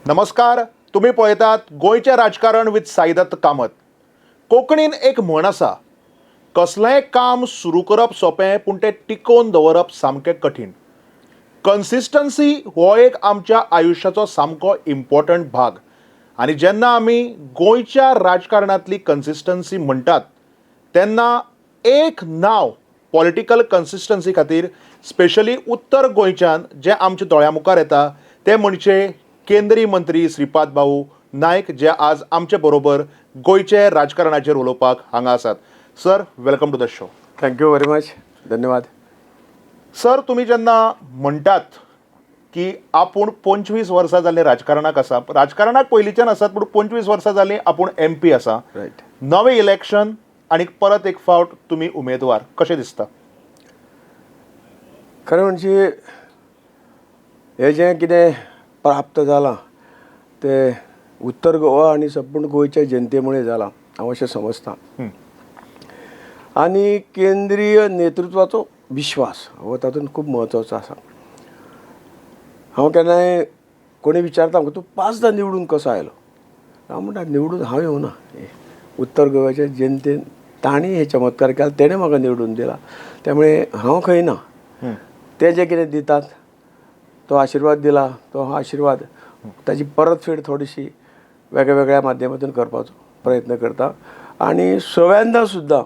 नमस्कार, तुम्ही पळयतात गोंयचें राजकारण विथ साईदत्त कामत. कोंकणीन एक म्हण आसा, कसलेंय काम सुरू करप सोंपें, पूण तें टिकोवन दवरप सामकें कठीण. कन्सिस्टन्सी हो एक आमच्या आयुश्याचो सामको इम्पॉर्टंट भाग आनी जेन्ना आमी गोंयच्या राजकारणांतली कन्सिस्टन्सी म्हणटात तेन्ना एक नांव पॉलिटिकल कन्सिस्टन्सी खातीर स्पेशली उत्तर गोंयच्यान जें आमच्या दोळ्या मुखार येता तें म्हणजे केंद्रीय मंत्री श्रीपाद भाऊ नायक, जे आज आमचे बरोबर गोंयचे राजकारणाचेर उलोवपाक हांगा आसात. Sir, welcome to the show. Thank you very much, धन्यवाद. सर, तुमी जेन्ना म्हणटात की आपूण 25 वर्सां जालीं राजकारणाक आसा, राजकारणाक पयलींच्यान आसात, पूण 25 वर्सां जालीं आपूण एमपी आसा. नवें इलेक्शन आनी परत एक फावट तुमी उमेदवार, कशें दिसता? खरें म्हणजे हें जें कितें प्राप्त जालां तें उत्तर गोवा आनी संपूर्ण गोंयच्या जनते मुळे जालां, हांव अशें समजतां. आनी केंद्रीय नेतृत्वाचो विश्वास हो तातूंत खूब म्हत्वाचो आसा. हांव केन्नाय कोणी विचारता म्हाका, तूं पांचदां निवडून कसो आयलो? हांव म्हणटा, निवडून हांव येवना, उत्तर गोव्याच्या जनतेन तांणी हे चमत्कार केला, तेणें म्हाका निवडून दिला. त्यामुळे हांव खंय ना. ते जे कितें दितात तो आशिर्वाद दिला, तो हो आशिर्वाद ताजी परतफेड थोडीशी वेगळ्या वेगळ्या माध्यमातून करपाचो प्रयत्न करता. आनी सव्यांदा सुद्दां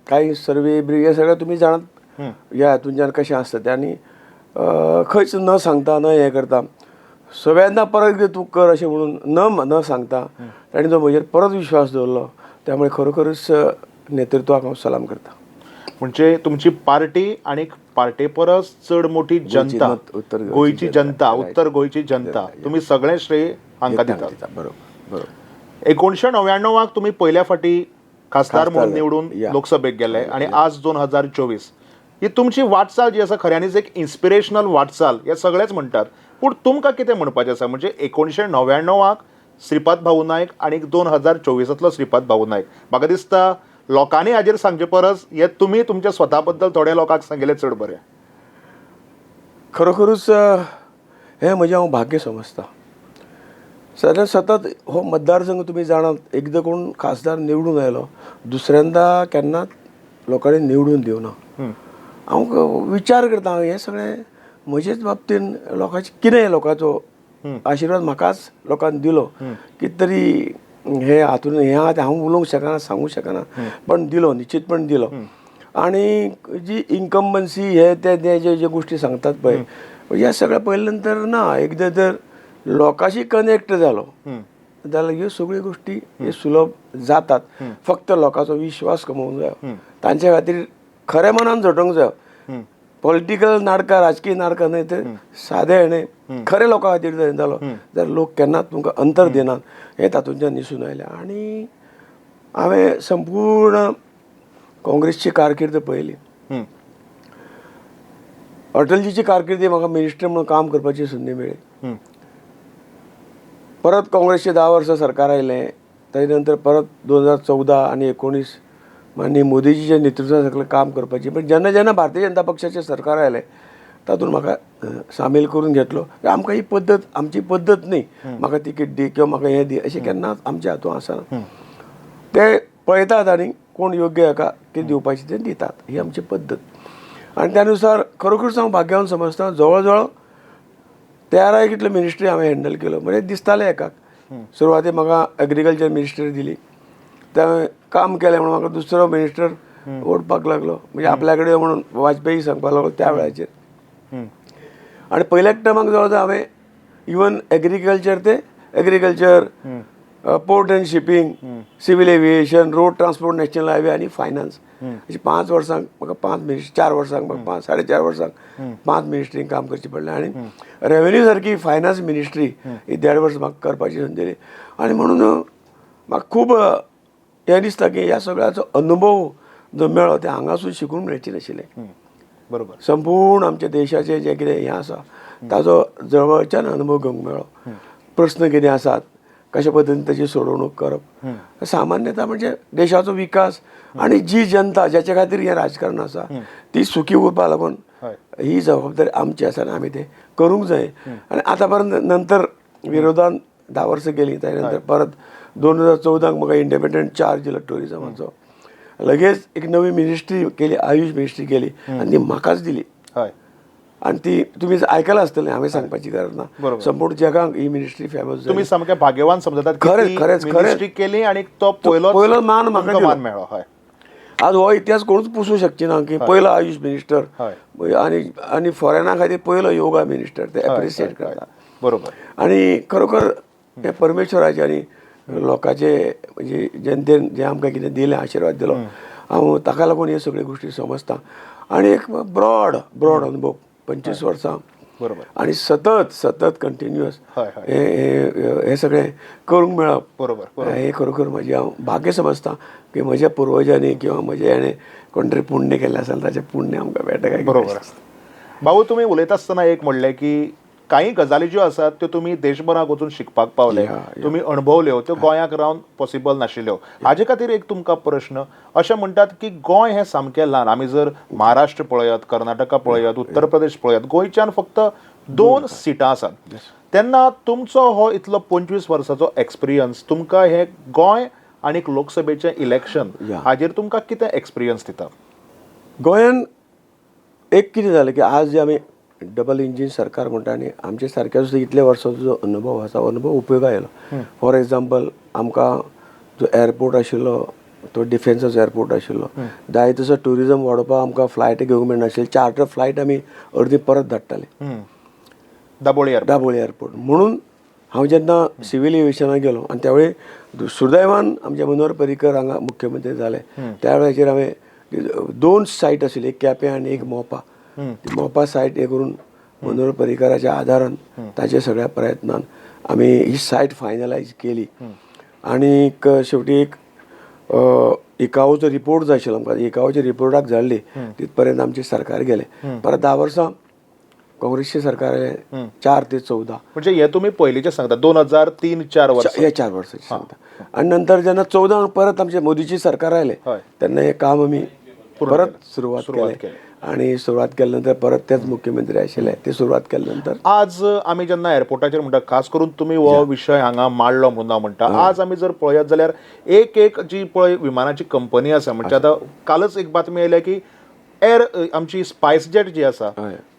काही सर्वे बिर्वे हे सगळें तुमी जाणात, ह्या हातूंच्यान कशें आसता तें. आनी खंयच न सांगता, न हें करता, सगळ्यांना परत एकदां तूं कर अशें म्हणून न न सांगता ताणें जो म्हजेर परत विश्वास दवरलो, त्यामुळे खरोखरच नेतृत्वाक हांव सलाम करता. म्हणजे तुमची पार्टी आनी पार्टे परस चड मोठी जनता, उत्तर गोंयची गोंयची जनता, जनता, उत्तर गोंयची जनता, तुमी सगळें श्रेय हांकां दितात. बरोबर बरोबर 1999क तुमी पयल्या फावटी खासदार म्हणून निवडून लोकसभेक गेले आनी आज 2024 ही तुमची वाटचाल जी आसा खऱ्यांनीच एक इन्स्पिरेशनल वाटचाल हे सगळेच म्हणटात. पूण तुमकां कितें म्हणपाचें आसा? म्हणजे 1999क श्रीपाद भाऊ नायक आनी 2024तलो श्रीपाद भाऊ नायक, म्हाका दिसता लोकांनी हाजेर सांगचे परस हे तुमी तुमच्या स्वता बद्दल थोड्या लोकांक सांगिल्लें चड बरें. खरोखरूच हें म्हजें हांव भाग्य समजता. सदां सतत हो मतदारसंघ तुमी जाणात, एकदां कोण खासदार निवडून आयलो, दुसऱ्यांदा केन्नाच लोकांनी निवडून दिवना. हांव विचार करता, हांव हें सगळें म्हजेच बाबतीन लोकांचें कितें, लोकांचो आशिर्वाद म्हाकाच लोकांनी दिलो कितें तरी, हे हातून हें आतां हांव उलोवंक शकना, सांगूंक शकना, पण दिलो, निश्चितपण दिलो. आणि जी इन्कम्बन्सी हे ते ते जे जे गोष्टी सांगतात पळय, ह्या सगळ्या पळयल्या नंतर ना, एकदां जर लोकांशी कनेक्ट जालो जाल्यार ह्यो सगळ्यो गोष्टी हे सुलभ जातात. फक्त लोकांचो विश्वास कमोवंक जायो, तांचे खातीर खऱ्या मनान झटोवंक जायो. पॉलिटिकल नाटकां, राजकीय नाटकां न्हय, ते सादे हेणें खरे लोकां खातीर जर जालो जाल्यार लोक केन्नाच तुमकां अंतर दिनात, हें तातूंतल्यान दिसून आयलें. आनी हांवें संपूर्ण काँग्रेसची कारकीर्द पळयली. अटलजीची कारकिर्दी म्हाका मिनिस्टर म्हणून काम करपाची संदी मेळ्ळी. परत काँग्रेसचे 10 वर्सां सरकार आयलें, ताजे नंतर परत 2014 आनी 19 माननीय मोदीजीच्या नेतृत्वान सगळें काम करपाची. पण जेन्ना जेन्ना भारतीय जनता पक्षाचें सरकार आयलें तातूंत म्हाका सामील करून घेतलो. आमकां ही पद्दत, आमची पद्दत न्ही, म्हाका तिकीट दी किंवा म्हाका हें दी अशें केन्नाच आमच्या हातूंत आसना. ते पळयतात आनी कोण योग्य हाका कितें दिवपाचें तें दितात, ही आमची पद्दत. आनी त्या नुसार खरोखरच हांव भाग्यवान समजता, जवळ जवळ 13 कितले मिनिस्ट्री हांवें हँडल केलो. म्हणजे दिसतालें एकाक सुरवातेक म्हाका एग्रीकल्चर मिनिस्ट्री दिली, तें काम केलें म्हणून म्हाका दुसरो मिनिस्टर ओडपाक लागलो, म्हणजे आपल्या कडेन म्हणून वाजपेयी सांगपाक लागलो त्या वेळाचेर. आनी पयल्याच टर्माक जवळ जवळ हांवें इवन एग्रीकल्चर ते agriculture, port and shipping, civil aviation, road transport, national highway आनी फायनान्स अशी 5 वर्सांक म्हाका 5 मिनिस्ट्री, 4 वर्सांक म्हाका 5, 4.5 वर्सांक 5 मिनिस्ट्रींक काम करचें पडलें. आनी रेवेन्यू सारकी फायनान्स मिनिस्ट्री ही 1.5 वर्स म्हाका करपाची संदी दिली. आनी म्हणून म्हाका खूब हें दिसता की ह्या सगळ्याचो अनुभव जो मेळ्ळो ते हांगासून शिकूंक मेळचें नाशिल्लें. संपूर्ण आमच्या देशाचें जें कितें हें आसा ताजो जवळच्यान अनुभव घेवंक मेळ्ळो. प्रस्न कितें आसात, कशा पद्दतीन ताची सोडवणूक करप, सामान्यता म्हणजे देशाचो विकास आनी जी जनता ज्याच्या खातीर हें राजकारण आसा ती सुखी उरपा लागून ही जबाबदारी आमची आसा आनी आमी तें करूंक जाय. आनी आतां पर्यंत नंतर विरोधान 10 वर्सां गेलीं. ताजे नंतर परत 2014 म्हाका इंडिपेंडंट चार्ज दिलो टुरिजमाचो. लगेच एक नवी मिनिस्ट्री केली, आयुष मिनिस्ट्री केली आनी ती म्हाकाच दिली. हय. आनी ती तुमी आयकलां आसतलें, हांवें सांगपाची गरज ना. संपूर्ण जगाक ही मिनिस्ट्री फेमस. तुमी सामके भाग्यवान समजतात. खरें खरेंच मिनिस्ट्री केली आनी तो पयलो मान म्हाका मान मेळ्ळो. हय. आज हो इतिहास कोणूच पुसूंक शकची ना की पयलो आयुष मिनिस्टर आनी आनी फॉरेना खातीर पयलो योगा मिनिस्टर, ते एप्रिशिएट करता. बरोबर. आनी खरोखर हे परमेश्वराचे आनी लोकांचे म्हणजे जनतेन जें आमकां कितें दिलें, आशिर्वाद दिलो, हांव ताका लागून ह्यो सगळ्यो गोश्टी समजता. आनी एक ब्रॉड ब्रॉड अनुभव 25 वर्सां. बरोबर. आनी सतत सतत कंटिन्युअस हें हें सगळें करूंक मेळप. बरोबर. हें खरोखर म्हजें हांव भाग्य समजता की म्हज्या पुर्वजांनी किंवा म्हज्या हेणें कोण तरी पुण्य केल्लें आसा ताचें पुण्य आमकां मेळटा काय. बरोबर. भाऊ, तुमी उलयता आसतना एक म्हणलें की काही गजाली ज्यो आसात त्यो तुमी देशभराक वचून शिकपाक पावले, तुमी अणभवल्यो, त्यो गोंयाक रावन पॉसिबल नाशिल्ल्यो. हाजे खातीर एक तुमकां प्रश्न, अशें म्हणटात की गोंय हें सामकें ल्हान. आमी जर महाराष्ट्र पळयत, कर्नाटका पळयत, उत्तर प्रदेश पळयत, गोंयच्यान फक्त 2 सिटां आसात. तेन्ना तुमचो हो इतलो 25 वर्साचो एक्सपिरियन्स तुमकां हे गोंय आनी लोकसभेचें इलेक्शन हाजेर तुमकां कितें एक्सपिरियन्स दिता? गोंयान एक कितें जालें की आज जे आमी डबल इंजीन सरकार म्हणटा आनी आमचे सारक्या सुद्दां इतले वर्सांचो जो अनुभव आसा, अनुभव उपयोगा आयलो. फॉर एग्जाम्पल, आमकां जो एअरपोर्ट आशिल्लो तो डिफेन्साचो एअरपोर्ट आशिल्लो, जाय तसो ट्युरिजम वाडोवपाक आमकां फ्लायट घेवंक मेळनाशिल्ली. चार्टर फ्लायट आमी अर्दी परत धाडटाले. दाबोळी एअरपोर्ट. दाबोळी एअरपोर्ट. म्हणून हांव जेन्ना सिवील एविएशनाक गेलो आनी त्यावेळी सुदैवान आमचे मनोहर पर्रीकर हांगा मुख्यमंत्री जाले, त्या वेळाचेर हांवें 2 सायट आशिल्ली, एक केपें आनी एक मोपा. ती मोपा सायट हे करून मनोहर पर्रीकराच्या आदारान ताच्या सगळ्या प्रयत्नान आमी ही सायट फायनलायज केली. आनीक शेवटी एक इकाओचो रिपोर्ट जाय आशिल्लो आमकां, इकाओच्या रिपोर्टाक धाडली, तितपर्यंत आमचें सरकार गेलें. परत 10 वर्सां काँग्रेसचें सरकार आयलें, 4 ते 14. म्हणजे हे तुमी पयलींचें सांगता, 2003-4 वर्सां. हे 4 वर्सांचें सांगता. आनी नंतर जेन्ना 14 परत आमचें मोदीचें सरकार आयलें तेन्ना हें काम आमी परत सुरवात केलें. आनी सुरवात केल्या नंतर परत तेच मुख्यमंत्री आशिल्ले, ते सुरवात केल्या नंतर आज आमी जेन्ना एअरपोर्टाचेर म्हणटा, खास करून तुमी हो विशय हांगा मांडलो म्हणून हांव म्हणटा, आज आमी जर पळयत जाल्यार एक एक जी पळय विमानाची कंपनी आसा, म्हणजे आतां कालच एक बातमी आयल्या की एर आमची स्पायस जेट जी आसा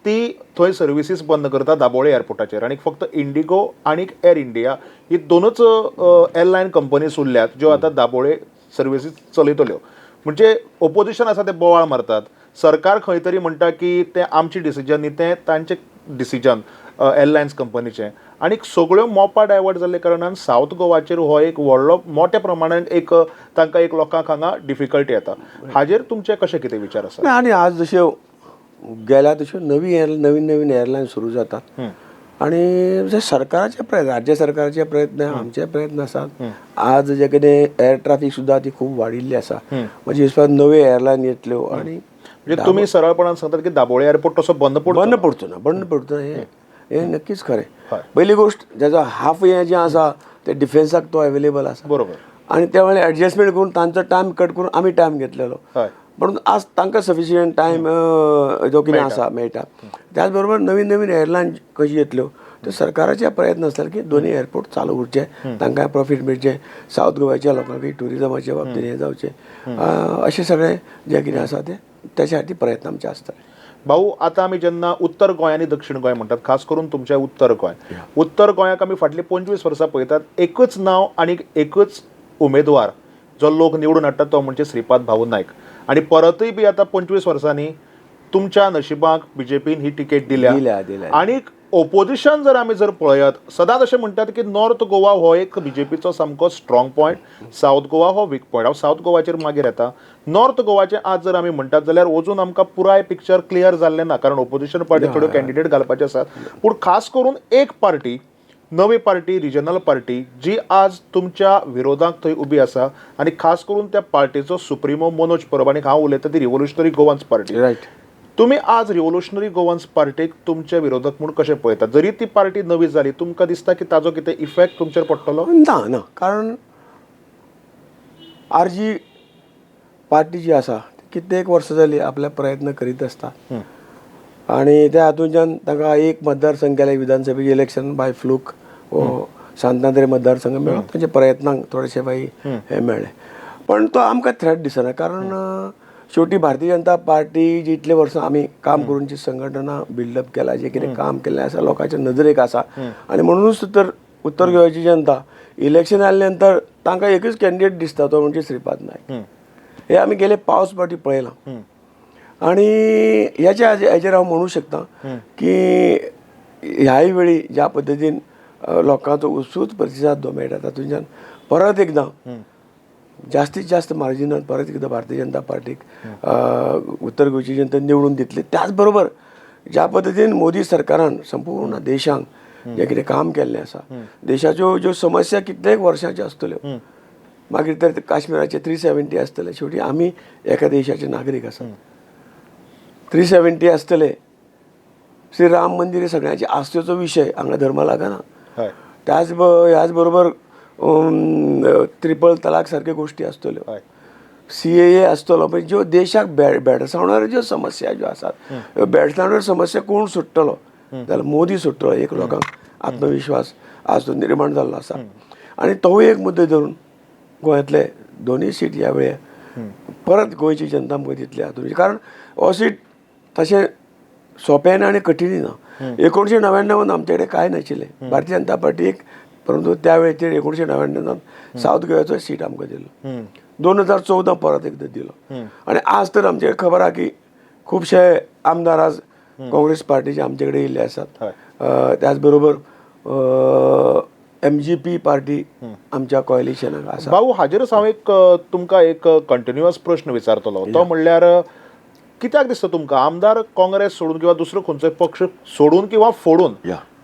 ती थंय सर्विसीस बंद करता दाबोळे एअरपोर्टाचेर, आनी फक्त इंडिगो आनी एर इंडिया ही 2च एअरलायन कंपनीज उरल्यात ज्यो आतां दाबोळे सर्विसीस चलयतल्यो. म्हणजे ओपोजिशन आसा ते बोवाळ मारतात, सरकार खंय तरी म्हणटा की तें आमची डिसिजन न्ही, तें तांचें डिसिजन एअरलायन्स कंपनीचें. आनी सगळ्यो मोपा डायवर्ट जाल्ले कारणान सावथ गोवाचेर हो एक व्हडलो मोठ्या प्रमाणान एक तांकां एक लोकांक हांगा डिफिकल्टी येता. हाजेर तुमचे कशें कितें विचार आसा? आनी आज जश्यो गेल्या तश्यो नवी नवीन नवीन एअरलायन सुरू जातात आनी जे सरकाराचे प्रयत्न, राज्य सरकाराचे प्रयत्न, आमचे प्रयत्न आसात. आज जे कितें एअर ट्राफीक सुद्दां ती खूब वाडिल्ली आसा, म्हणजे हिसपान नव्यो एअरलायन येतल्यो. आनी म्हणजे तुमी सरळपणान सांगतात की दाबोळी एअरपोर्ट तसो बंद पडचो बंद पडचो ना, बंद पडचो ना हें नक्कीच खरें. पयली गोश्ट ज्याचो हाफ हें जें आसा तें डिफेन्साक तो अवेलेबल आसा. बरोबर. आनी त्या वेळार एडजस्टमेंट करून तांचो टायम कट करून आमी टायम घेतलेलो, पूण आज तांकां सफिशियंट टायम जो कितें आसा मेळटा. त्याच बरोबर नवीन नवीन एअरलायन कशी येतल्यो ते सरकाराचे प्रयत्न आसतले की दोनूय एअरपोर्ट चालू उरचे, तांकां प्रॉफीट मेळचें, सावथ गोवाच्या लोकांकूय ट्युरिजमाच्या बाबतींत हें जावचें, अशें सगळें जें कितें आसा तें त्याच्या खातीर प्रयत्न आमचे आसतले. भाऊ, आतां आमी जेन्ना उत्तर गोंय आनी दक्षिण गोंय म्हणटात, खास करून तुमचें उत्तर गोंय, उत्तर गोंयाक आमी फाटलीं 25 वर्सां पळयतात, एकच नांव आनी एकच उमेदवार जो लोक निवडून हाडटात तो म्हणजे श्रीपाद भाऊ नायक. आनी परतूय बी आतां 25 वर्सांनी तुमच्या नशिबाक बीजेपीन ही तिकेट दिल्या. आनी ओपोजिशन जर आमी जर पळयत, सदांच अशें म्हणटात की नॉर्थ गोवा हो एक बीजेपीचो सामको स्ट्रॉंग पॉयंट, सावथ गोवा हो वीक पॉयंट. हांव सावथ गोवाचेर मागीर येता. नॉर्थ गोवाचें आज जर आमी म्हणटात जाल्यार अजून आमकां पुराय पिक्चर क्लियर जाल्लें ना, कारण ओपोजिशन पार्टी थोड्यो कॅन्डिडेट घालपाचे आसात. पूण खास करून एक पार्टी, नवी पार्टी, रिजनल पार्टी जी आज तुमच्या विरोधाक थंय उबी आसा, आनी खास करून त्या पार्टीचो सुप्रिमो मनोज परब, आनी हांव उलयता ती रिव्होल्युशनरी गोवन्स पार्टी. रायट. तुमी आज रिव्होल्युशनरी गोवन्स पार्टीक तुमचे विरोधक म्हूण कशें पळयतात? जरी ती पार्टी नवी जाली, तुमकां दिसता की ताजो कितें इफेक्ट तुमचेर पडटलो? ना ना, कारण आरजी पार्टी जी आसा कित्येक वर्सां जाली आपले प्रयत्न करीत आसता आनी त्या हातूंतल्यान तांकां एक मतदारसंघ गेले विधानसभेचें इलेक्शन बाय फ्लूक हो सांतांद्रे मतदारसंघ मेळ्ळो. तांच्या प्रयत्नांक थोडेशे बाई हें मेळ्ळें, पण तो आमकां थ्रेट दिसना, कारण शेवटी भारतीय जनता पार्टी जी इतले वर्सां आमी काम करून जी संघटना बिल्डअप केला, जे कितें काम केल्लें आसा लोकांच्या नदरेक आसा, आनी म्हणूनच तर उत्तर गोंयची जनता इलेक्शन आयले नंतर तांकां एकूच कॅन्डिडेट दिसता, तो म्हणजे श्रीपाद नायक. हे आमी गेले पावस फावटी पळयलां. आनी हेच्या हेजेर हांव म्हणूं शकता की ह्याय वेळी ज्या पद्दतीन लोकांचो उत्सूच प्रतिसाद जो मेळटा तातूंतल्यान परत एकदां जास्तीत जास्त मार्जिनान परत एकदां भारतीय जनता पार्टीक उत्तर गोंयची जनता निवडून दितली. त्याच बरोबर ज्या पद्दतीन मोदी सरकारान संपूर्ण देशांक जें कितें काम केल्लें आसा, देशाच्यो ज्यो समस्या कितलेक वर्सांच्यो आसतल्यो, मागीर तर काश्मीराचे 370 आसतले, शेवटी आमी एका देशाचे नागरीक आसात, 370 आसतले, श्री राम मंदिर हे सगळ्यांचे आस्थेचो विशय, हांगा धर्म लागना. त्याच ह्याच बरोबर ट्रिपल तलाक सारक्यो गोश्टी आसतल्यो, CAA आसतलो, पण ज्यो देशाक भेडसावणाऱ्यो ज्यो समस्या ज्यो आसात, ह्यो भेडसावणाऱ्यो समस्या कोण सोडटलो जाल्यार मोदी सोडटलो. एक लोकांक आत्मविश्वास आज तो निर्माण जाल्लो आसा, आनी तोवूय एक मुद्दो धरून गोंयांतले दोनूय सीट ह्या वेळार परत गोंयची जनता आमकां दितली हातूंत, कारण हो सीट तशें सोंपें ना आनी कठीणय ना. 1999 आमचे कडेन कांय नाशिल्लें भारतीय जनता पार्टीक, परंतु त्या वेळेचेर 1999 सावथ गोव्याचो सीट आमकां दिलो, 2014 परत एकदां दिलो. आनी आज तर आमचे खबर आहा की खुबशे आमदार आज काँग्रेस पार्टीचे आमचे कडेन येयल्ले आसात. त्याच बरोबर MGP party आमच्या कॉयलिशनाक आसा. भाऊ, हाजेरच हांव एक तुमकां एक कंटिन्युअस प्रश्न विचारतलो, तो म्हणल्यार कित्याक दिसता तुमकां आमदार काँग्रेस सोडून किंवा दुसरो खंयचोय पक्ष सोडून किंवा फोडून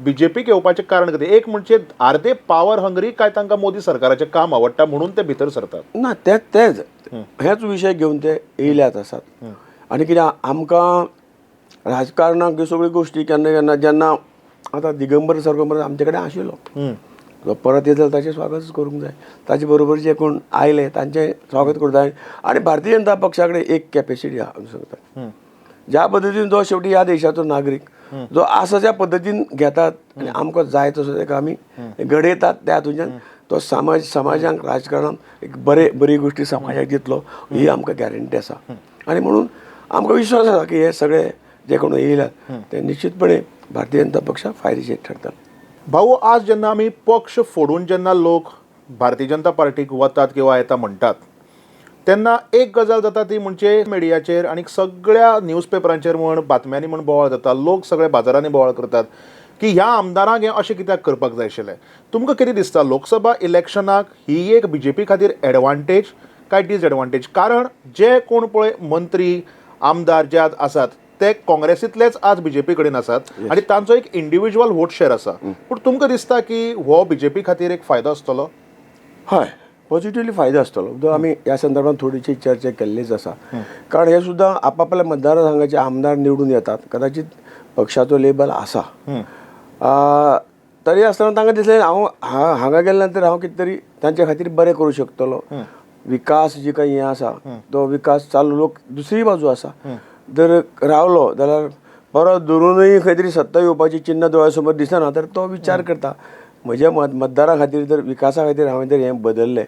बीजेपीक येवपाचें कारण कितें? एक म्हणजे are they power Hungary काय तांकां मोदी सरकाराचें काम आवडटा म्हणून ते भितर सरतात? ना, तेच तेच हेच विशय घेवन ते येयल्यात आसात. आनी कितें आमकां राजकारणाक ह्यो सगळ्यो गोश्टी केन्ना केन्ना जेन्ना आतां दिगंबर सारको आमचे कडेन आशिल्लो, तो परत येत जाल्यार ताचें स्वागतच करूंक जाय, ताचे बरोबर जे कोण आयले तांचें स्वागत करूंक जाय. आनी भारतीय जनता पक्षा कडेन एक कॅपेसिटी आहा हांव सांगता, ज्या पद्दतीन जो शेवटी ह्या देशाचो नागरीक जो आसा त्या पद्दतीन घेतात आनी आमकां जाय तसो ताका आमी घडयतात, त्या हातूंतल्यान तो समाजाक राजकारणान एक बरी गोश्टी समाजाक दितलो ही आमकां गॅरंटी आसा. आनी म्हणून आमकां विश्वास आसा की हे सगळे जे कोण येयल्यात ते निश्चितपणे भारतीय जनता पक्षाक फायदेशीर ठरतले. भाऊ, आज जेन्ना आमी पक्ष फोडून जेन्ना लोक भारतीय जनता पार्टीक वतात किंवा येता म्हणटात तेन्ना एक गजाल जाता ती म्हणजे मिडियाचेर आनी सगळ्या न्यूजपेपरांचेर म्हण बातम्यांनी म्हण बोवाळ जाता, लोक सगळे बाजारांनी बोवाळ करतात की ह्या आमदारांक हें अशें कित्याक करपाक जाय आशिल्लें. तुमकां कितें दिसता लोकसभा इलेक्शनाक ही एक बीजेपी खातीर एडवांटेज काय डिसएडवांटेज? कारण जे कोण पळय मंत्री आमदार जे आज आसात ते काँग्रेसींतलेच आज बीजेपी कडेन आसात आनी तांचो एक इंडिविज्युअल वोट शेअर आसा. पूण तुमकां दिसता की हो बीजेपी खातीर एक फायदो आसतलो? हय, पॉझिटिवली फायदो आसतलो. जो आमी ह्या संदर्भात थोडीशी चर्चा केल्लीच आसा, कारण हे सुद्दां आपापल्या मतदारसंघाचे आमदार निवडून येतात, कदाचित पक्षाचो लेबल आसा, तरी आसतना तांकां दिसलें हांव हांगा गेले नंतर हांव कितें तरी तांचे खातीर बरें करूं शकतलो, विकास जी काही हें आसा तो विकास चालू, लोक दुसरी बाजू आसा जर रावलो जाल्यार परत धरुनूय खंय तरी सत्ता येवपाची चिन्ह दोळ्या समोर दिसना, तर तो विचार करता म्हज्या मतदारा खातीर जर विकासा खातीर हांवें जर हें बदललें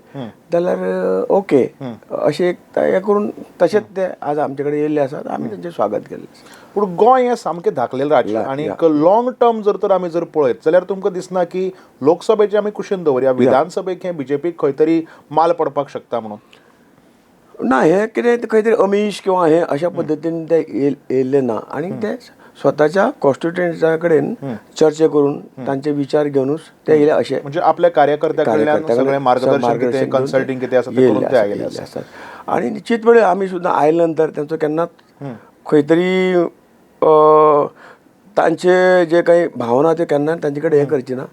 जाल्यार ओके, अशें एक हें करून तशेंच ते आज आमचे कडेन येयल्ले आसात, आमी तेंचें स्वागत केल्लें आसा. पूण गोंय हें सामकें धाकलें राज्य आनी लॉंग टर्म जर तर आमी जर पळयत जाल्यार तुमकां दिसना की लोकसभेचें आमी कुशीन दवरया, विधानसभेक हें बीजेपीक खंय तरी माल पडपाक शकता म्हणून? ना, हें कितें खंय तरी अमीश किंवा हें अशा पद्दतीन ते येयल्लें ना, आनी ते स्वताच्या कॉन्स्टिट्युएंटा कडेन चर्चा करून तांचे विचार घेवनूच ते येयले अशें, म्हणजे आपल्या कार्यकर्त्या कडल्यान सगळें मार्गदर्शन कितें कन्सल्टींग कितें आसा तें करून ते आयिल्ले आसात. आनी निश्चितपणे आमी सुद्दां आयले नंतर तांचो केन्नाच खंय तरी तांचे जे काही भावना त्यो केन्ना तांचे कडेन हें करची ना,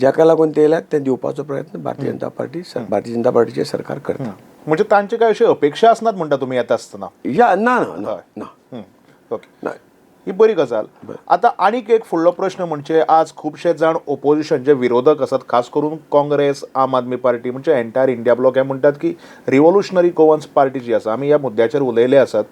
जाका लागून ते येयल्यात ते दिवपाचो प्रयत्न भारतीय जनता पार्टी भारतीय जनता पार्टीचें सरकार करता. म्हणजे तांचे काय अशी अपेक्षा आसनात म्हणटा तुमी येता आसतना? या ना ना ना, ओके, ही बरी गजाल. आतां आनीक एक फुडलो प्रश्न म्हणजे आज खुबशे जाण ओपोजिशन जे विरोधक आसात, खास करून काँग्रेस, आम आदमी पार्टी, म्हणजे एंटायर इंडिया ब्लॉक, हे म्हणटात की रिव्होल्युशनरी गोवन्स पार्टी जी आसा, आमी ह्या मुद्द्याचेर उलयले आसात,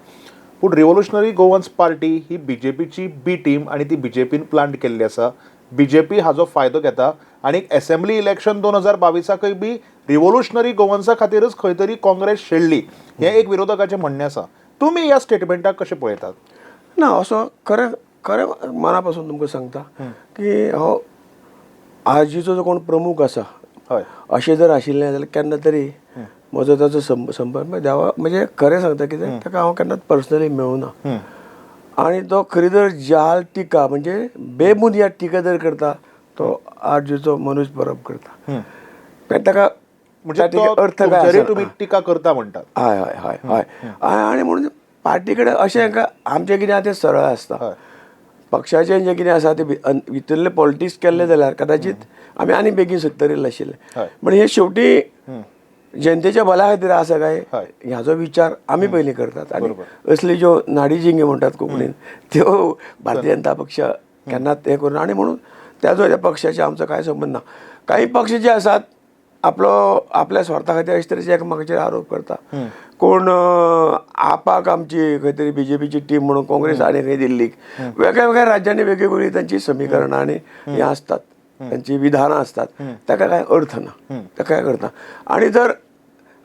पूण रिव्होल्युशनरी गोवन्स पार्टी ही बीजेपीची बी टीम आनी ती बीजेपीन प्लांट केल्ली आसा बीजेपी हाजो फायदो घेता आनी एसेंब्ली इलेक्शन 2022कय बी रिव्होल्युशनरी गोवन्सा खातीरच खंय तरी काँग्रेस शेणली हें एक विरोधकाचें म्हणणें आसा. तुमी ह्या स्टेटमेंटाक कशें पळयतात? ना, असो खरें खरें मना पासून तुमकां सांगता की हो आरजीचो जो कोण प्रमुख आसा, हय, अशें जर आशिल्लें जाल्यार केन्ना तरी म्हजो ताचो संपर्क देवा म्हणजे खरें सांगता कितें, ताका हांव केन्नाच पर्सनली मेळूना. आनी तो खरी जर जाल टिका म्हणजे बेबुनियाद टिका जर करता तो आरजीचो मनोज परब करता, ताका म्हणजे अर्थ काय तुमी टिका करता म्हणटात. हय हय हय हय. आनी म्हणून पार्टी कडेन अशें आमचें कितें आसा तें सरळ आसता, पक्षाचें जें कितें आसा तें भितरलें पॉलिटिक्स केल्लें जाल्यार कदाचित आमी आनी बेगीन सत्तरीर आशिल्ले. पण हे शेवटी जनतेच्या भल्या खातीर आसा काय ह्याचो विचार आमी पयलीं करतात. आनी असली ज्यो नाडी जिंगी म्हणटात कोंकणीन त्यो भारतीय जनता पक्ष केन्नाच हें करून, आनी म्हणून त्याचो ह्या पक्षाचे आमचो कांय संबंद ना. काही पक्ष जे आसात आपलो आपल्या स्वार्था खातीर अशे तरेचे एकामेकाचेर आरोप करता. कोण आपाक आमची खंय तरी बीजेपीची टीम म्हणून काँग्रेस आनी खंय दिल्लीक, वेगळ्या वेगळ्या राज्यांनी वेगवेगळी तांची समीकरणां आनी हें आसतात, तांची विधानां आसतात, ताका कांय अर्थ ना, ताका कांय अर्थ ना. आनी जर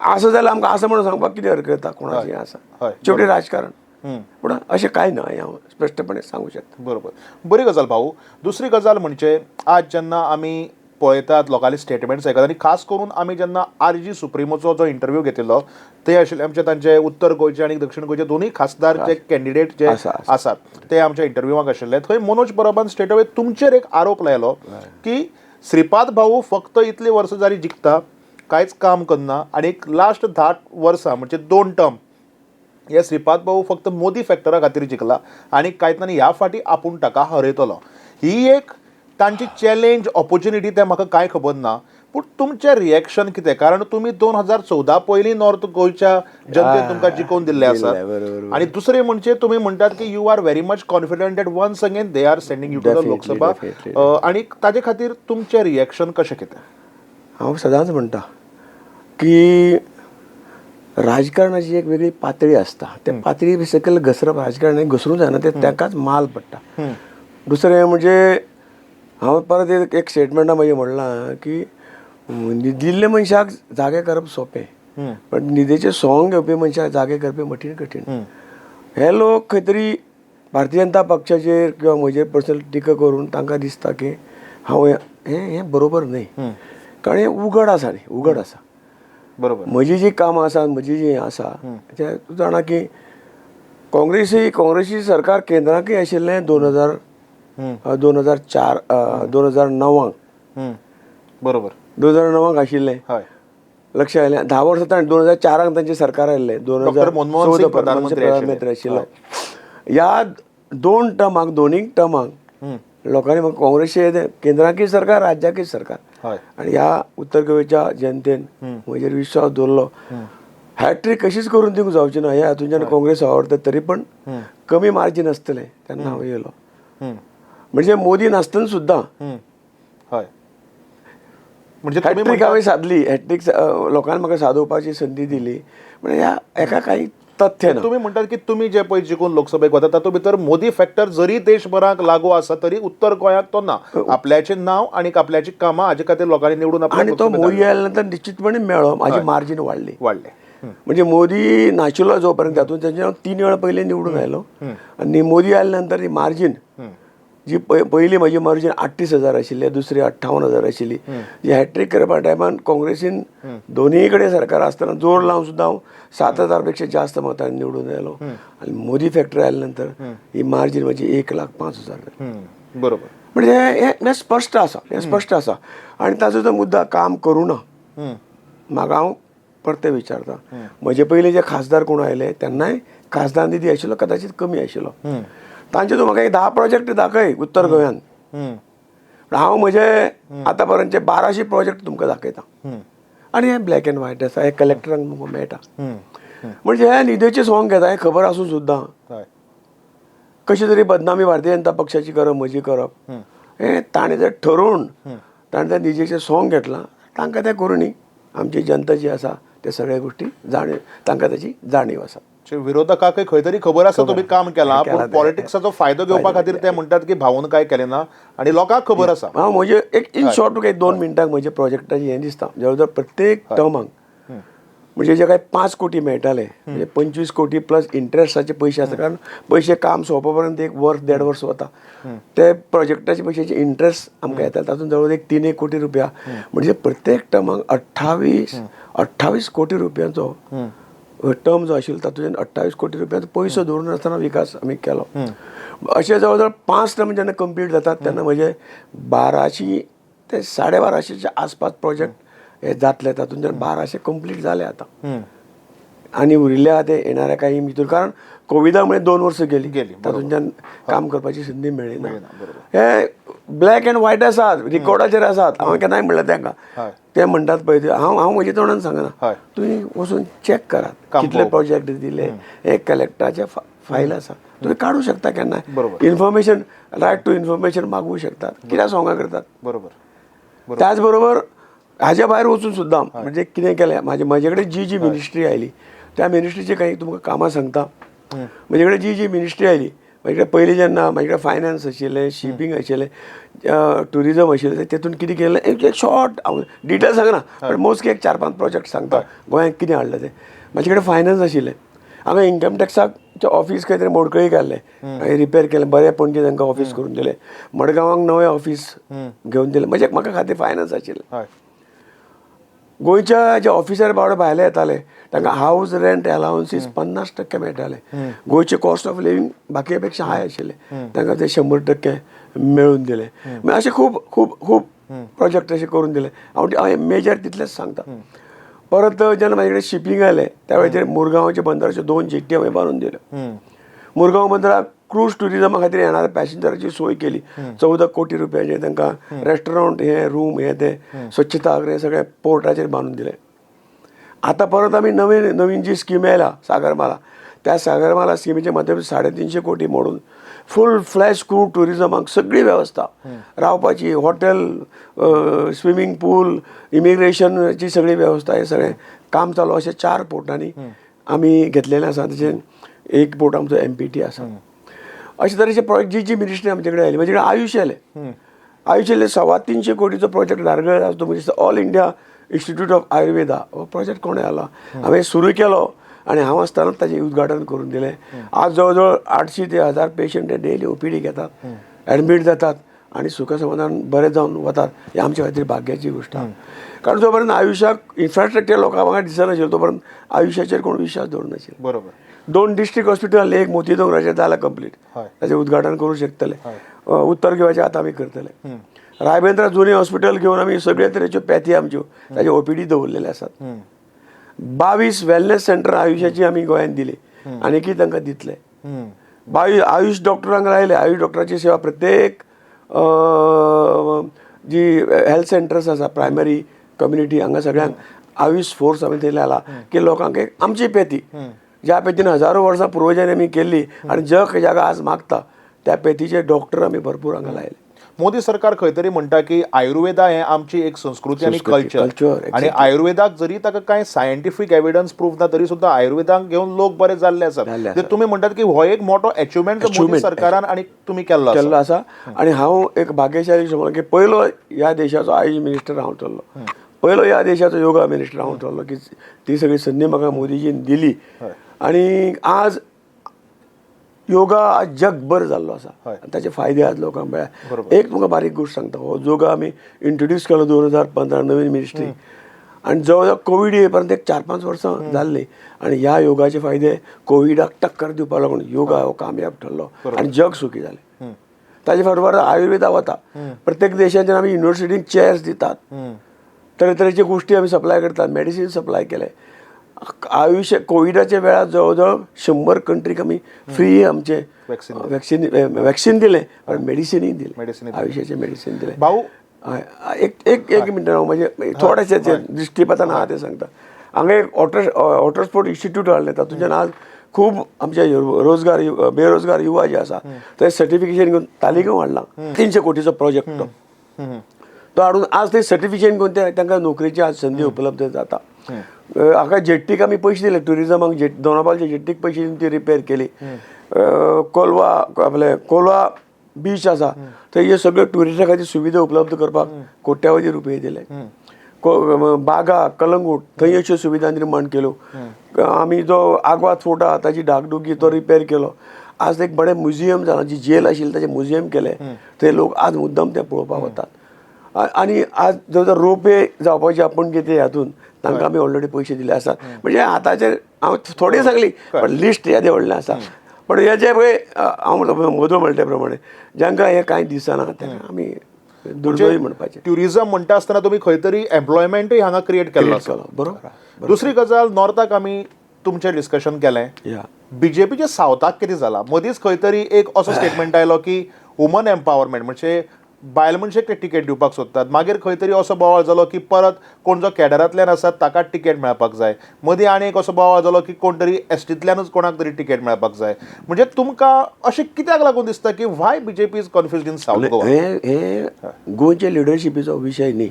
आसा जाल्यार आमकां आसा म्हणून सांगपाक कितें हरकत येता, कोणाचें आसा, शेवटी राजकारण. पूण अशें कांय ना हें हांव स्पश्टपणे सांगू शकता. बरोबर, बरी गजाल भाऊ. दुसरी गजाल म्हणजे आज जेन्ना आमी पळयतात लोकांनी स्टेटमेंट्स आयकतात आनी खास करून आमी जेन्ना आरजी सुप्रिमोचो जो इंटरव्यू घेतिल्लो ते आशिल्ले आमचे तांचे उत्तर गोंयचे आनी दक्षिण गोंयचे दोनूय खासदार जे कॅन्डिडेट जे आसात ते आमच्या इंटरव्यूवाक आशिल्ले. थंय मनोज परबान स्ट्रेट अवे तुमचेर एक आरोप लायलो की श्रीपाद भाऊ फक्त इतली वर्सां जाली जिखता, कांयच काम करना आनी लास्ट 10 वर्सां म्हणजे 2 टर्म हे श्रीपाद भाऊ फक्त मोदी फॅक्टरा खातीर जिखला आनी कांयच ना, ह्या फाटी आपूण ताका हरयतलो. ही एक तांची चॅलेंज ऑपोर्च्युनिटी तें म्हाका कांय खबर ना, पूण तुमचें रिएक्शन कितें? कारण तुमी 2014 पयलीं नॉर्थ गोंयच्या जनतेन तुमकां जिखोवन दिल्लें आसा आनी दुसरें म्हणजे तुमी म्हणटात की you are very much confident that once again they are sending you to the Lok Sabha, आनी ताजे खातीर तुमचें रिएक्शन कशें कितें? हांव सदांच म्हणटा की राजकारणाची एक वेगळी पातळी आसता, त्या पातळी सकयल घसरप राजकारणाक घसरूंक जायना, ते ताकाच माल पडटा. दुसरें म्हणजे हांव परत एक स्टेटमेंटा म्हजें म्हणलां की न्हिदिल्ल्या मनशाक जागे करप सोंपें, पण न्हिदेचें सोंग घेवपी मनशाक जागे करपी कठीण कठीण. हे लोक खंय तरी भारतीय जनता पक्षाचेर किंवा म्हजेर पर्सनल टिका करून तांकां दिसता की हांव हें हें बरोबर न्हय, कारण हें उगड आसा न्ही, उगड आसा. बरोबर, म्हजी जी कामां आसा, म्हजी जी आसा तें तूं जाणा की काँग्रेसी सरकार केंद्राकय आशिल्लें 2004 2009 बरोबर, 2009 आशिल्लें. हय, लक्ष आयलें 10 वर्सां ताणें 2004 तांचें सरकार आयिल्लें, 2014 प्रधानमंत्री आशिल्लो. ह्या 2 टर्माक, दोनूय टर्माक लोकांनी म्हाका काँग्रेसी केंद्राकय सरकार, राज्याकय सरकार, आनी ह्या उत्तर गोंयच्या जनतेन म्हजेर विश्वास दवरलो. हॅट्रीक कशीच करून दिवंक जावची ना, ह्या हातूंच्यान काँग्रेस आवडटा तरी पण कमी मार्जीन आसतलें तेन्ना हांव येयलो. म्हणजे मोदी नासतना सुद्दां हय, म्हणजे हॅट्रीक हांवें सादली, हॅट्रीक लोकांनी म्हाका सादोवपाची संदी दिली. म्हणजे ह्या एका कांय तथ्य ना. तुमी म्हणटात की तुमी जे पळय जिखून लोकसभेक वता तातूंत भितर मोदी फॅक्टर जरी देशभराक लागू आसा तरी उत्तर गोंयाक तो ना. आपल्याचें नांव आनी आपल्याची कामां हाजे खातीर लोकांनी निवडून आनी तो मोदी आयल्या नंतर निश्चितपणे मेळ्ळो, म्हाजी मार्जीन वाडली वाडलें. म्हणजे मोदी नाशिल्लो जो पर्यंत तातूंत तांचे हांव 3 वेळा पयलीं निवडून आयलो आनी मोदी आयल्या नंतर ही मार्जीन जी पयली म्हजी मार्जीन 38,000 आशिल्ली, दुसरी 58,000 आशिल्ली. जी हॅट्रीक करपा टायमान काँग्रेसीन दोनूय कडेन सरकार आसतना जोर लावन सुद्दां हांव 7,000 पेक्षा जास्त मतांनी निवडून आयलो. आनी मोदी फॅक्टर आयल्या नंतर ही मार्जीन म्हजी 1,05,000. बरोबर, म्हणजे हें स्पश्ट आसा, हें स्पश्ट आसा. आनी ताचो जो मुद्दा काम करूं ना, म्हाका हांव परतें विचारता, म्हजे पयलीं जे खासदार कोण आयले तेन्नाय खासदार निधी आशिल्लो कदाचित कमी आशिल्लो, तांचे तूं म्हाका एक 10 प्रोजेक्ट दाखय उत्तर गोंयांत, हांव म्हजे आतां पर्यंतचे 1200 प्रोजेक्ट तुमकां दाखयता. आनी हें ब्लॅक एंड व्हायट आसा, हें कलेक्टरांक तुमकां मेळटा. म्हणजे हे निधेचें सोंग घेता हें खबर आसून सुद्दां कशी तरी बदनामी भारतीय जनता पक्षाची करप, म्हजी करप, हें ताणें जर ठरोवन ताणें त्या निजेचें सोंग घेतलां, तांकां तें करूं न्ही. आमची जनता जी आसा ते सगळ्या गोष्टी जाणीव, तांकां ताची जाणीव आसा. विरोधकाकय खंय तरी खबर आसा तुमी काम केलां, केलां पूण तें. पॉलिटिक्साचो फायदो घेवपा खातीर ते म्हणटात की भाऊन काय केलें ना आनी लोकांक खबर आसा. हांव म्हजे एक इन शॉर्ट तुका एक 2 मिनटांक म्हजे प्रोजेक्टाचें हें दिसता. जवळ जवळ प्रत्येक टर्माक म्हणजे जे काय 5 कोटी मेळटाले, म्हणजे 25 कोटी प्लस इंट्रस्टाचे पयशे आसा, कारण पयशे काम सोंपा पर्यंत 1 वर्स 1.5 वर्स वता, ते प्रोजेक्टाचे पयशाचे इंट्रस्ट आमकां येता, तातूंत जवळ एक 3 कोटी रुपया, म्हणजे प्रत्येक टर्माक 28 कोटी रुपयांचो टर्म जो आशिल्लो तातूंतल्यान 28 कोटी रुपयांचो पयसो दवरून आसतना विकास आमी केलो. अशें जवळ जवळ 5 टर्म जेन्ना कंप्लीट जातात तेन्ना म्हजे 1200 ते 1250च्या आसपास प्रोजेक्ट हे जातले, तातूंतल्यान 1200 कंप्लीट जाले आतां आनी उरिल्ले आहा ते येणाऱ्या काही भितर, कारण कोविडा मुळे 2 वर्सां गेली, तातूंतल्यान काम करपाची संदी मेळ्ळी ना. हे ब्लॅक एंड व्हायट आसात, रिकॉर्डाचेर आसात. हांवें केन्नाय म्हणलें तांकां, ते म्हणटात पळय ते, हांव म्हज्या तोंडान सांगना, तुमी वचून चॅक करात कितले प्रोजेक्ट दिले, हे कलेक्टराचे फायल आसा, तुमी काडूं शकता केन्नाय, इन्फॉर्मेशन रायट टू इन्फॉर्मेशन मागूं शकतात, कित्याक सोंगां करतात. बरोबर. त्याच बरोबर हाज्या भायर वचून सुद्दां म्हणजे कितें केलें, म्हाजे कडेन जी जी मिनिस्ट्री आयली त्या मिनिस्ट्रीची काही तुमकां कामां सांगता. म्हजे कडेन जी जी मिनिस्ट्री आयली, म्हजे कडेन पयलीं जेन्ना म्हजे कडेन फायनान्स आशिल्लें, शिपींग आशिल्लें, ट्युरिजम आशिल्लें, तेतून कितें केलें एक शॉर्ट हांव डिटेल सांगना, पण मोस्टली एक 4-5 प्रोजेक्ट सांगता गोंयांत कितें हाडलें तें. म्हजे कडेन फायनान्स आशिल्लें, हांवें इन्कम टॅक्साचें ऑफीस खंय तरी मोडकळी घाल्लें, हांवें रिपेर केलें, बरें पणजे तांकां ऑफीस करून दिलें, मडगांवांक नवें ऑफीस घेवन दिलें, म्हणजे म्हाका खातीर फायनान्स आशिल्लें. गोंयच्या जे ऑफिसर बावडे भायले येताले तांकां हावज रेंट अलावन्सीस 50% मेळटाले, गोंयचे कॉस्ट ऑफ लिव्हींग बाकी पेक्षा हाय आशिल्लें, तांकां ते 100% मेळून दिले. मागीर अशे खूब खूब खूब प्रोजेक्ट अशे करून दिले. हांव मेजर तितलेंच सांगता. परत जेन्ना म्हाजे कडेन शिपींग आयलें त्या वेळाचेर मुरगांवच्या बंदराच्यो 2 जेट्टी हांवें बांदून दिल्यो. मुरगांव बंदराक क्रूज ट्युरिजमा खातीर येणाऱ्या पॅसेंजराची सोय केली, 14 कोटी रुपयाचे तांकां रेस्टॉरंट हे रूम हे ते स्वच्छता हे सगळें पोर्टाचेर बांदून दिलें. आतां परत आमी नवीन नवीन जी स्कीम आयला सागरमाला, त्या सागरमाला स्किमीच्या माध्यमांतून 350 कोटी मोडून फूल फ्लॅश क्रूज ट्युरिजमाक सगळी वेवस्था, रावपाची हॉटेल, स्विमींग पूल, इमिग्रेशनाची सगळी वेवस्था, हे सगळें काम चालू अशें 4 पोर्टांनी आमी घेतलेलें आसा. तशें एक पोर्ट आमचो MPT आसा. अशे तरेचे प्रोजेक्ट जी जी मिनिस्ट्री आमचे कडेन आयली. म्हजे कडेन आयुश आयलें, आयुश आयले 325 कोटीचो प्रोजेक्ट धारगळ आसा, तो म्हणजे All India Institute of Ayurveda हो प्रोजेक्ट कोणें आयला, हांवें सुरू केलो आनी हांव आसतना ताचें उद्घाटन करून दिलें. आज जवळ जवळ 800 ते 1000 पेशंट हे डेली OPD घेतात, एडमीट जातात आनी सुख समाधान बरें जावन वतात. ही आमच्या खातीर भाग्याची गोश्ट आहा, कारण जो पर्यंत आयुश्याक इन्फ्रास्ट्रक्चर लोकांक म्हाका दिसनाशिल्लें तो पर्यंत आयुश्याचेर कोण विश्वास दवरनाशिल्लो. बरोबर. 2 डिस्ट्रिक्ट हॉस्पिटल, एक मोती दोंगराचेर जालां कंप्लीट, ताचें उद्घाटन करूं शकतले. उत्तर गोव्याचें आतां आमी करतले. रायबंद्रा जुने हॉस्पिटल घेवन आमी सगळे तरेच्यो पॅथी आमच्यो ताचे OPD दवरलेले आसात. 22 वेलनेस सेंटर आयुश्याची आमी गोंयांत दिली आनीकय तांकां दितले. 22 आयुश डॉक्टरांक लायले, आयुश डॉक्टराची सेवा प्रत्येक जी हेल्थ सेंटर्स आसा प्रायमरी कम्युनिटी हांगा सगळ्यांक आयुश फोर्स आमी थंय लायला की लोकांक एक आमची पेती ज्या पेतीन हजारो वर्सां पुर्वजांनी आमी केल्ली आनी जग जागा आज मागता त्या पेतीचे डॉक्टर आमी भरपूर हांगा लायले. मोदी सरकार खंय तरी म्हणटा की आयुर्वेदा हे आमची एक संस्कृती आनी कल्चर, आनी आयुर्वेदाक जरी ताका कांय सायंटिफीक एविडन्स प्रूफ ना तरी सुद्दां आयुर्वेदाक घेवन लोक बरे जाल्ले आसात. तुमी म्हणटात की हो एक मोठो अचिवमेंट मोदी सरकारान आनी तुमी केल्लो आसा. आनी हांव एक भाग्यशाली समज की पयलो ह्या देशाचो आयुष मिनिस्टर हांव ठरलो, पयलो ह्या देशाचो योगा मिनिस्टर हांव ठरलो, की ती सगळी संदी म्हाका मोदीजीन दिली. आनी आज योगा आज जगभर जाल्लो आसा आनी ताचे फायदे आज लोकांक मेळ्ळ्या. एक तुमकां बारीक गोश्ट सांगता, हो योगा आमी इंट्रोड्यूस केलो 2015 नवीन मिनिस्ट्री, आनी जवळ जवळ कोवीड ये पर्यंत एक 4-5 वर्सां जाल्लीं आनी ह्या योगाचे फायदे कोविडाक टक्कर दिवपाक लागून योगा हो कामयाब ठरलो आनी जग सुखी जालें. ताजे फाटोफाट आयुर्वेदा वता, प्रत्येक देशांच्यान आमी युनिवर्सिटीक चेअर्स दितात, तरेतरेच्यो गोश्टी आमी सप्लाय करतात, मेडिसीन सप्लाय केलें. आयुश्य कोविडाच्या वेळार जवळ जवळ 100 कंट्रीक आमी फ्री आमचे वॅक्सिन दिलें आनी मेडिसिनूय दिलें, आयुश्याचें मेडिसीन दिलें. भाऊ एक एक एक मिनट हांव म्हणजे थोडेशें दृश्टीपातान आहा तें सांगता. हांगा एक वॉटर स्पोर्ट इन्स्टिट्यूट हाडलें, तातूंतल्यान आज खूब आमचे रोजगार बेरोजगार युवा जे आसा ते सर्टिफिकेशन घेवन तालिगांव हाडलां. 300 कोटीचो प्रोजेक्ट तो तो हाडून आज ते सर्टिफिकेशन घेवन ते तांकां नोकरेची आज संदी उपलब्ध जाता. हाका जेट्टीक आमी पयशे दिले ट्युरिजमाक, दोनापावलच्या जेट्टीक पयशे दिवन ती रिपेर केली. कोलवा आपले कोलवा बीच आसा थंय हे सगळे ट्युरिस्टा खातीर सुविधा उपलब्ध करपाक कोट्यावधी रुपये दिले. बागा कलंगूट थंय अश्यो सुविधा निर्माण केल्यो. आमी जो आगवाद फोर्ट आहा ताची डागडुगी तो रिपेर केलो. आज एक बरें म्युझियम जाला, जी जेल आशिल्ली ताचें म्युझियम केलें, थंय लोक आज मुद्दम तें पळोवपाक वतात. आनी आज जर रोपवे जावपाची आपूण कितें हातून तांकां आमी ऑलरेडी पयशे दिले आसात. म्हणजे आतांचेर हांव थोडी सांगली पण लिस्ट येदें व्हडलें आसा. पण हे जे पळय हांव म्हणटा मदो म्हणटा ते प्रमाणे जांकां हें कांय दिसना तांकां आमी दुर्दैवी म्हणपाचें. ट्युरिझम म्हणटा आसतना तुमी खंय तरी एम्प्लॉयमेंटूय हांगा क्रिएट केल्लो आसा. बरोबर. दुसरी गजाल, नॉर्थाक आमी तुमचें डिस्कशन केलें, बीजेपीचे सावथाक कितें जाला, मदींच खंय तरी एक असो स्टेटमेंट आयलो की वुमन एम्पावरमेंट म्हणजे बायल मनशेक ते तिकेट दिवपाक सोदतात. मागीर खंय तरी असो बोवाळ जालो की परत कोण जो कॅडरांतल्यान आसा ताका तिकेट मेळपाक जाय. मदीं आनी एक असो बोवाळ जालो की कोण तरी एसटींतल्यानूच कोणाक तरी तिकेट मेळपाक जाय. म्हणजे तुमकां अशें कित्याक लागून दिसता की why BJP is confused in South Goa? हे गोंयचे लिडरशिपीचो विशय न्ही.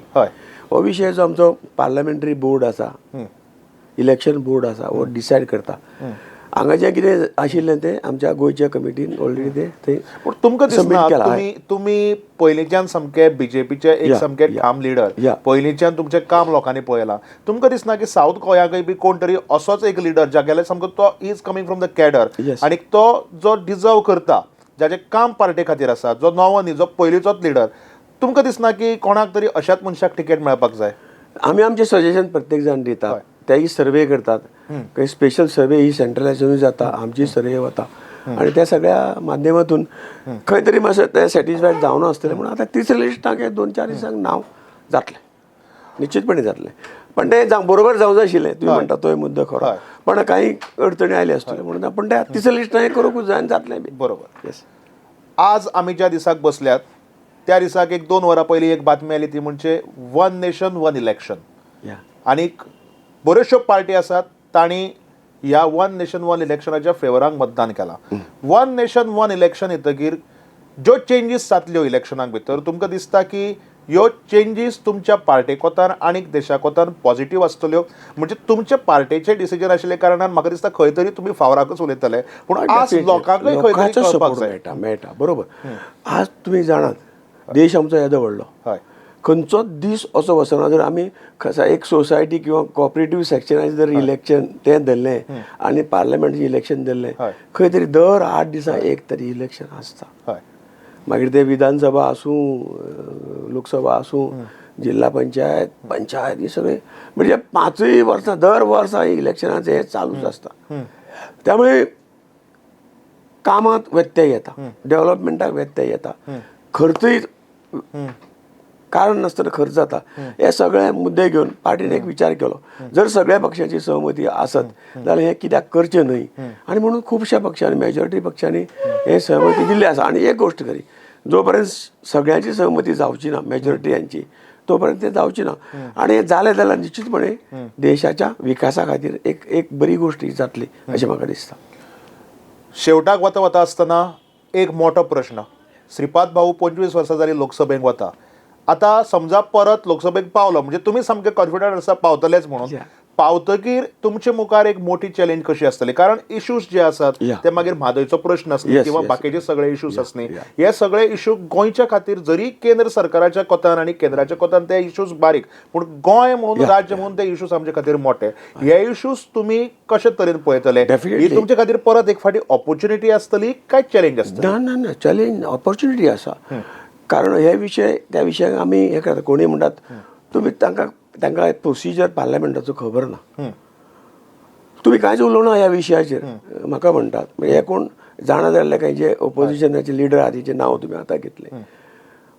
हो विशय जो आमचो पार्लमेंटरी बोर्ड आसा, इलेक्शन बोर्ड आसा, हो डिसायड करता. हांगा जें कितें आशिल्लें तें आमच्या गोंयच्या कमिटीन ऑलरेडी तें थंय पूण तुमकां सबमीट दिसना केलां. तुमी तुमी पयलींच्यान सामके बीजेपीचे एक सामके ठाम लिडर, पयलींच्यान तुमचें काम लोकांनी पळयलां. तुमकां दिसना की सावथ गोंयाकय बी कोण तरी असोच एक लिडर जागेले सामको तो is coming from the cadre आनी तो जो डिजर्व करता, जाचें काम पार्टे खातीर आसा, जो नवो न्ही, जो पयलींचोच लिडर, तुमकां दिसना की कोणाक तरी अशाच मनशाक तिकेट मेळपाक जाय? आमी आमचें सजेशन प्रत्येक जाण दितात, तेय सर्वे करतात. काही स्पेशल सर्वे ही सेंट्रलायझेशन जाता, आमची सर्वे वता आनी त्या सगळ्या माध्यमातून खंय तरी मातशें तें सॅटिस्फायड जावना आसतलें. म्हणून आतां तिसऱ्या लिस्टाक हे 2-4 दिसांक नांव जातलें, निश्चितपणे जातलें. पण तें जावं बरोबर जावं जाय आशिल्लें, तुमी म्हणटा तोय मुद्दो खरो, पण काही अडचणी आयल्यो आसतल्यो म्हणून पण त्या तिसऱ्या लिस्टाक हें करूंकूच जाय आनी जातलें बी. बरोबर. येस. आज आमी ज्या दिसाक बसल्यात त्या दिसाक 1-2 वरां पयलीं एक बातमी आयली ती म्हणजे वन नेशन वन इलेक्शन. आनीक बऱ्योचश्यो पार्टी आसात तांणी ह्या वन नेशन वन इलेक्शनाच्या फेवराक मतदान केलां. वन नेशन वन इलेक्शन येतकीर ज्यो चेंजीस जातल्यो इलेक्शनाक भितर, तुमकां दिसता की ह्यो चेंजीस तुमच्या पार्टे कोतान आनी देशा कोतान पॉझिटीव आसतल्यो? म्हणजे तुमचे पार्टेचे डिसिजन आशिल्ले कारणान म्हाका दिसता खंय तरी तुमी फावराकूच उलयतले, पूण आज लोकांकूय खंय तरी कळपाक जाय. मेळटा मेळटा बरोबर. आज तुमी जाणात देश आमचो येदो व्हडलो, खंयचोच दीस असो वचना जर आमी खासा एक सोसायटी किंवा कॉपरेटीव सेक्शनाचें जर इलेक्शन तें धरलें आनी पार्लमेंटाचें इलेक्शन धरलें, खंय तरी दर 8 दिसां एक तरी इलेक्शन आसता. मागीर ते विधानसभा आसूं, लोकसभा आसूं, जिल्हा पंचायत, पंचायत, हे सगळे म्हणजे 5 वर्सां दर वर्सा इलेक्शनाचें हें चालूच आसता. त्यामुळे कामांत व्यत्यय येता, डेव्हलपमेंटाक व्यत्यय येता, खर्चूय कारण नासतना खर्च जाता. हे सगळे मुद्दे घेवन पार्टीन एक विचार केलो, जर सगळ्या पक्षाची सहमती आसत जाल्यार हें कित्याक करचें न्हय, आनी म्हणून खुबश्या पक्षांनी, मेजॉरिटी पक्षांनी हे सहमती दिल्ली आसा. आनी एक गोश्ट खरी, जो पर्यंत सगळ्यांची सहमती जावची ना, मेजॉरिटी यांची, तो पर्यंत ते जावची ना. आनी हें जालें जाल्यार निश्चितपणे देशाच्या विकासा खातीर एक एक बरी गोश्ट ही जातली अशें म्हाका दिसता. शेवटाक वता वता आसतना एक मोठो प्रश्न, श्रीपाद भाऊ 25 वर्सां जाली लोकसभेक वता, आतां समजा परत लोकसभेक पावलो म्हणजे तुमी सामके कॉन्फिडंट आसा पावतलेच म्हणून, पावतकीर तुमचे मुखार एक मोठी चॅलेंज कशी आसतली? कारण इश्यूज जे आसात ते मागीर म्हादयचो प्रश्न आसनी किंवा बाकीचे सगळे इश्यूज आसनी, हे सगळे इश्यू गोंयच्या खातीर जरी केंद्र सरकाराच्या कोतान आनी केंद्राच्या कोतान ते इश्यूज बारीक, पूण गोंय म्हणून राज्य म्हणून ते इश्यूज आमचे खातीर मोठे. हे इश्यूज तुमी कशे तरेन पळयतले? ही तुमचे खातीर परत एक फावटी ऑपॉर्च्युनिटी आसतली काय चॅलेंज आसतली? ना ना ना, चॅलेंज ऑपॉर्च्युनिटी आसा. कारण हे विशय त्या विशयाक आमी हें करता. कोणी म्हणटात तुमी तांकां तांकां प्रोसिजर पार्लमेंटाचो खबर ना, तुमी कांयच उलोवना ह्या विशयाचेर म्हाका म्हणटात. म्हणजे हे कोण जाणा जाल्ले कांय जे ओपोजिशनाचे लिडर आहा तेचें नांव तुमी आतां घेतलें,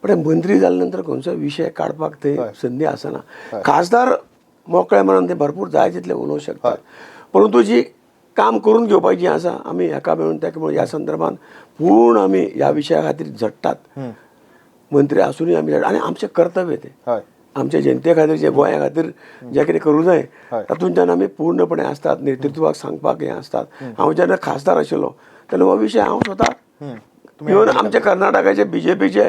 पण मंत्री जाल्या नंतर खंयचो विशय काडपाक थंय संदी आसना. खासदार मोकळ्या मनान ते भरपूर जाय तितले उलोवंक शकतात, परंतु जी काम करून घेवपाची आसा आमी हेका मेळून तेका मेळून ह्या संदर्भान पूर्ण आमी ह्या विशया खातीर झडटात. मंत्री आसुनूय आमी आनी आमचें कर्तव्य तें, आमच्या जनते खातीर, जे गोंया खातीर जें कितें करूं जाय तातूंतल्यान आमी पूर्णपणे आसतात, नेतृत्वाक सांगपाक हें आसतात. हांव जेन्ना खासदार आशिल्लो तेन्ना हो विशय हांव स्वता इवन आमच्या कर्नाटकाचे बीजेपीचे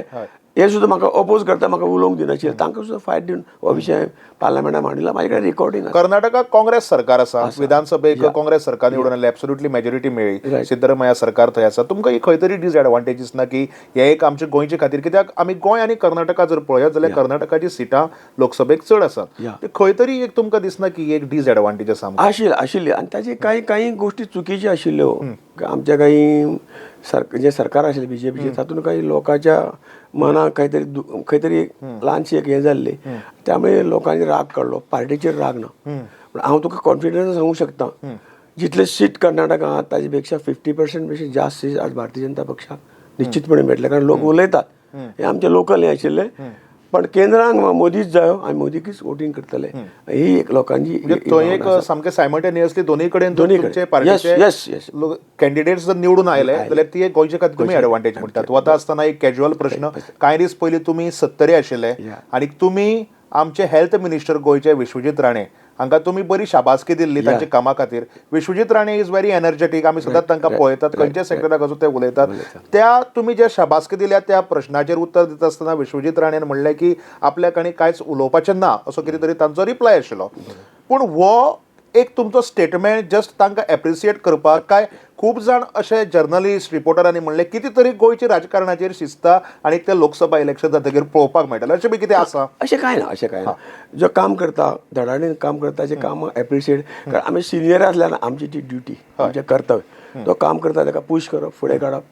हे सुद्दां म्हाका अपोज करता, म्हाका उलोवंक दिनाशिल्ले, तांकां सुद्दां फायट दिवन हो विशय पार्लमेंटान मांडिल्लो, म्हाजे कडेन रिकॉर्डिंग आसा. कर्नाटकाक काँग्रेस सरकार आसा, विधानसभेक काँग्रेस सरकार निवडून आयलें, एब्सोल्युटली मेजॉरिटी मेळ्ळी, सिद्धरामय्या सरकार थंय आसा. तुमकां ही खंय तरी डिसएडवांटेज दिसना की हे एक आमचे गोंयचे खातीर, कित्याक आमी गोंय आनी कर्नाटका जर पळयत जाल्यार कर्नाटकाची सिटां लोकसभेक चड आसात, ते खंय तरी एक तुमकां दिसना की एक डिसएडवांटेज आसा? आशिल्ली आनी ताची कांय कांय गोश्टी चुकीच्यो आशिल्ल्यो. आमच्या काही जे सरकार आशिल्लें बीजेपीचें तातूंत काही लोकांच्या मनाक कांय तरी खंय तरी ल्हानशी एक हें जाल्ली, त्यामुळे लोकांनी राग काडलो, पार्टीचेर राग ना. पूण हांव तुका कॉन्फिडन्स सांगूंक शकता, जितले सीट कर्नाटका आहात ताजे पेक्षा 50% पेक्षा जास्त सीट आज भारतीय जनता पक्षाक निश्चितपणे मेळटले, कारण लोक उलयतात, हे आमचे लोकल हें आशिल्लें, पण केंद्रांक मोदीच जायो आनी मोदीकूच वोटींग करतले, ही एक लोकांची थंय एक सामकें सायमल्टेनियसली दोनूय कडेन तुमचे पार्टीचे कॅन्डिडेट्स जर निवडून आयले जाल्यार ती एक गोंयचे खातीर तुमी एडवांटेज म्हणटात. वता आसतना एक कॅज्युअल प्रश्न, कांय दीस पयलीं तुमी सत्तरी आशिल्ले आनी तुमी आमचे हेल्थ मिनिस्टर गोंयचे विश्वजीत राणे हांकां तुमी बरी शाबासकी दिल्ली तांच्या कामा खातीर. Vishwajit Rane is very energetic, आमी सदांच तांकां पळयतात, खंयच्या सेक्टराक आसूं ते उलयतात. त्या तुमी जे शाबासकी दिल्या त्या प्रश्नाचेर उत्तर दिता आसतना विश्वजीत राणेन म्हणलें की आपल्याक आनी कांयच उलोवपाचें ना, असो कितें तरी तांचो रिप्लाय आशिल्लो. पूण हो एक तुमचो स्टेटमेंट जस्ट तांकां एप्रिसिएट करपाक काय खूब जाण अशे जर्नलिस्ट रिपोर्टरांनी म्हणलें कितें तरी गोंयचे राजकारणाचेर शिजता आनी ते लोकसभा इलेक्शन जातकीर पळोवपाक मेळटलें, अशें बी कितें आसा? अशें कांय ना, अशें कांय ना. जो काम करता धडाडीन काम करता ताचें काम एप्रिशिएट, कारण आमी सिनियर आसल्यार आमची ती ड्युटी, आमचें कर्तव्य, तो काम करता ताका पूश करप, फुडें काडप,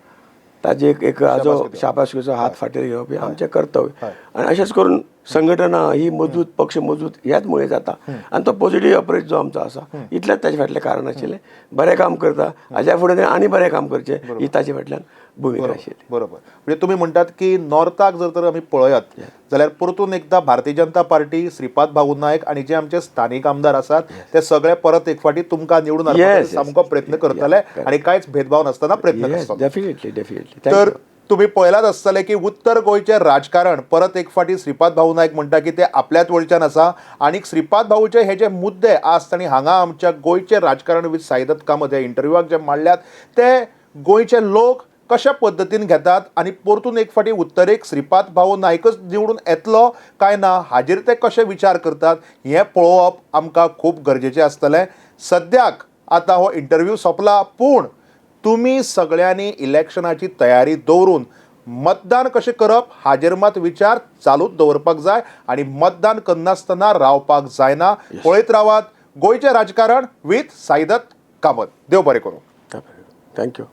ताजे एक हाजो शाबासकीचो हात फाटीर घेवप हें आमचें कर्तव्य. आनी अशेंच करून संघटना ही मजबूत, पक्ष मजबूत ह्याच मुळे जाता. आनी तो पॉझिटीव अप्रोच जो आमचो आसा इतलेंच ताचे फाटलें कारण आशिल्लें. बरें काम करता हाज्या फुडें आनी बरें काम करचें ही ताचे फाटल्यान भुमिका आशिल्ली. बरोबर. म्हणजे तुमी म्हणटात की नॉर्थाक जर तर आमी पळयत जाल्यार परतून एकदां भारतीय जनता पार्टी, श्रीपाद भाऊ नायक आनी जे आमचे स्थानीक आमदार आसात ते सगळे परत एक फावटी तुमकां निवडून हाडपाचो सामको प्रयत्न करतले आनी कांयच भेदभाव नासतना प्रयत्न करतले. Definitely, definitely. तर तुम्ही पळयलाच आसतलें की उत्तर गोंयचें राजकारण परत एक फावटी श्रीपाद भाऊ नायक म्हणटा की ते आपल्याच वळच्यान आसा आनी श्रीपाद भाऊचे हे जे मुद्दे आज तांणी हांगा आमच्या गोंयचें राजकारण विथ साईदत्त कामत ह्या इंटरव्यूआक जे मांडल्यात ते गोंयचे लोक कशा पद्दतीन घेतात आनी परतून एक फावटी उत्तरेक श्रीपाद भाऊ नायकच निवडून येतलो काय ना हाजेर ते कशे विचार करतात हें पळोवप आमकां खूब गरजेचें आसतलें. सद्याक आतां हो इंटरव्यू सोंपला, पूण तुमी सगळ्यांनी इलेक्शनाची तयारी दवरून मतदान कशें करप हाजेर मात विचार चालूच दवरपाक जाय आनी मतदान करनासतना रावपाक जायना. पळयत रावात गोंयचें राजकारण विथ साईदत्त कामत. देव बरें करूं. Thank you.